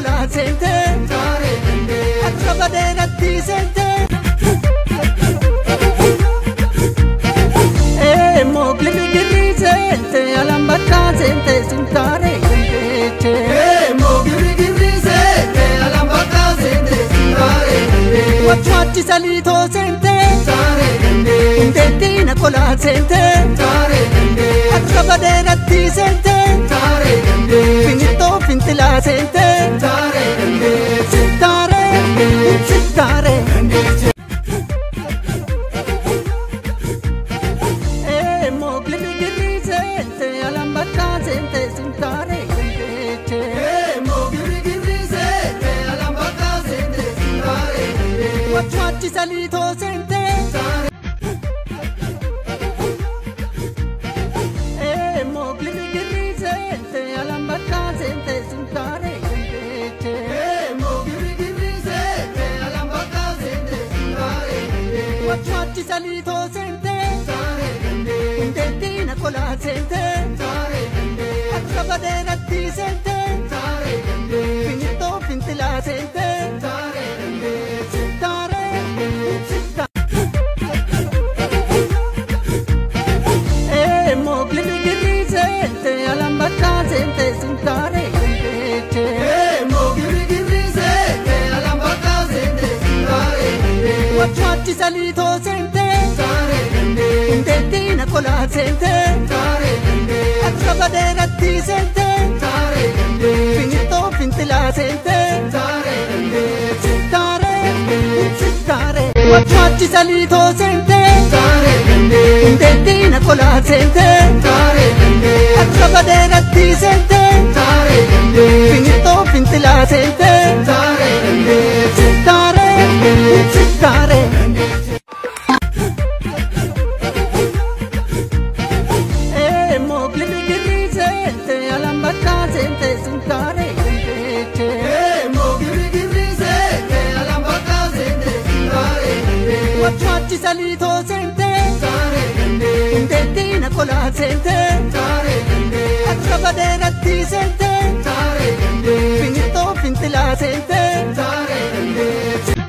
kolaa seente akka badeeratti seente. Eemmoo girgirri seente alambakkaa seente sintaaree gandeeche. Eemmoo girgirri seente alambakkaa seente sintaaree gandeeche. Wachuachi saliitoo seente Sintaaree gandeeche. hundeettiina kolaa seente Sintaaree gandeeche. akka badeeratti seente Sintaaree gandeeche. finixxoo finxilaa seente Sintaaree gandeeche. sintaaree sintaaree. Gandeeche. Eemmoo girgirri seente alambakkaa seente sintaaree gandeeche. Eemmoo girgirri seente alambakkaa seente sintaaree gandeeche. Wachuachi saliitoo seente. Eemmoo girgirri seente alambakkaa seente sintaaree gandeeche. Eemmoo girgirri seente alambakkaa seente sintaaree gandeeche. Wachuachi saliitoo seente Sintaaree gandeeche. hundeettiina kolaa seente Sintaaree gandeeche. akka badeeratti seente Sintaaree gandeeche. finixxoo finxilaa seente Sintaaree gandeeche. sintaaree sintaaree. Eemmoo girgirri seente alambakkaa seente sintaaree gandeeche. Eemmoo girgirri seente alambakkaa seente sintaaree gandeeche. Wachuachi saliitoo seente Sintaaree gandeeche. hundeettiina kolaa seente Sintaaree gandeeche. akka badeeratti seente Sintaaree gandeeche. finixxoo finxilaa seente Sintaaree gandeeche. sintaaree sintaaree. Wachuachi saliitoo seente Sintaaree gandeeche. hundeettiina kolaa seente Sintaaree gandeeche. akka badeeratti seente Sintaaree gandeeche. finixxoo finxilaa seente Sintaaree gandeeche. sintaaree sintaaree. Eemmoo girgirri seente alambakkaa seente sintaaree gandeeche. Eemmoo girgirri seente alambakkaa seente sintaaree gandeeche. Wachuachi saliitoo seente Sintaaree gandeeche. hundeettiina kolaa seente Sintaaree gandeeche. akka badeeratti seente Sintaaree gandeeche. finixxoo finxilaa seente Sintaaree gandeeche.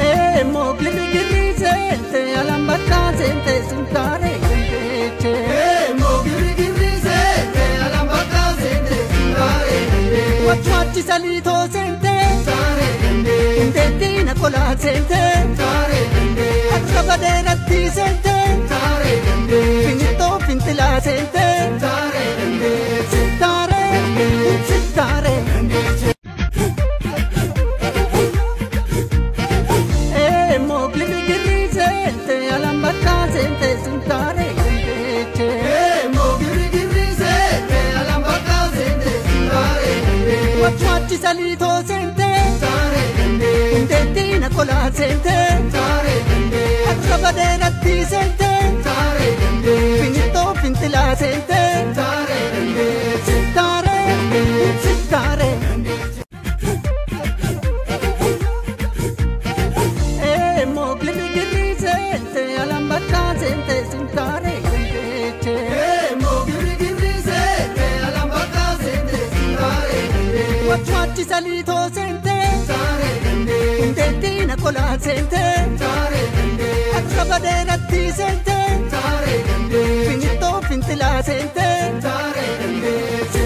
Eemmoo girgirri seente alambakkaa seente sintaaree gandeeche. Eemmoo girgirri seente alambakkaa seente sintaaree gandeeche. Wachuachi saliitoo seente Sintaaree gandeeche. hundeettiina kolaa seente Sintaaree gandeeche. akka badeeratti seente Sintaaree gandeeche. finixxoo finxilaa seente Sintaaree gandeeche. sintaaree sintaaree. Gandeeche. Eemmoo girgirri seente alambakkaa seente sintaaree gandeeche. Eemmoo girgirri seente alambakkaa seente sintaaree gandeeche. Wachuachi saliitoo seente Sintaaree gandeeche. hundeettiina kolaa seente Sintaaree gandeeche. akka badeeratti seente Sintaaree gandeeche. finixxoo finxilaa seente Sintaaree gandeeche. sintaaree sintaaree. Eemmoo girgirri seente alambakkaa seente sintaaree gandeeche. Eemmoo girgirri seente alambakkaa seente sintaaree gandeeche. Wachuachi saliitoo seente Sintaaree gandeeche. hundeettiina kolaa seente Sintaaree gandeeche. akka badeeratti seente Sintaaree gandeeche. finixxoo finxilaa seente Sintaaree gandeeche.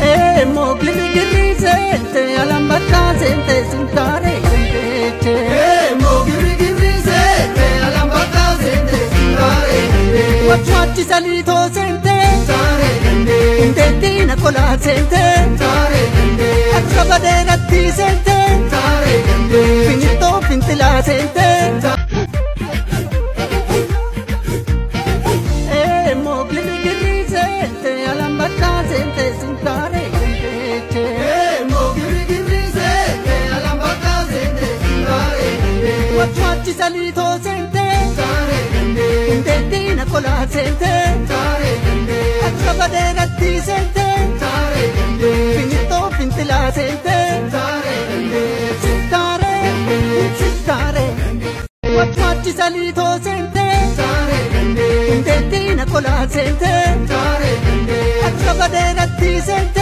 Eemmoo girgirri seente alambakkaa seente sintaaree gandeeche. Eemmoo girgirri seente alambakkaa seente sintaaree gandeeche. Wachuachi saliitoo seente Sintaaree gandeeche. hundeettiina kolaa seente Sintaaree gandeeche. akka badeeratti seente Sintaaree gandeeche. finixxoo finxilaa seente. Eemmoo girgirri seente alambakkaa seente sintaaree gandeeche. Eemmoo girgirri seente alambakkaa seente sintaaree gandeeche. Wachuachi saliitoo seente Sintaaree gandeeche. hundeettiina kolaa seente Sintaaree gandeeche. akka badeeratti seente Sintaaree gandeeche. finixxoo finxilaa seente Sintaaree gandeeche. sintaaree sintaaree. Wachuachi saliitoo seente hundeettiina kolaa. seentee Fintaaree dandeesse. Akka badeeratti seentee.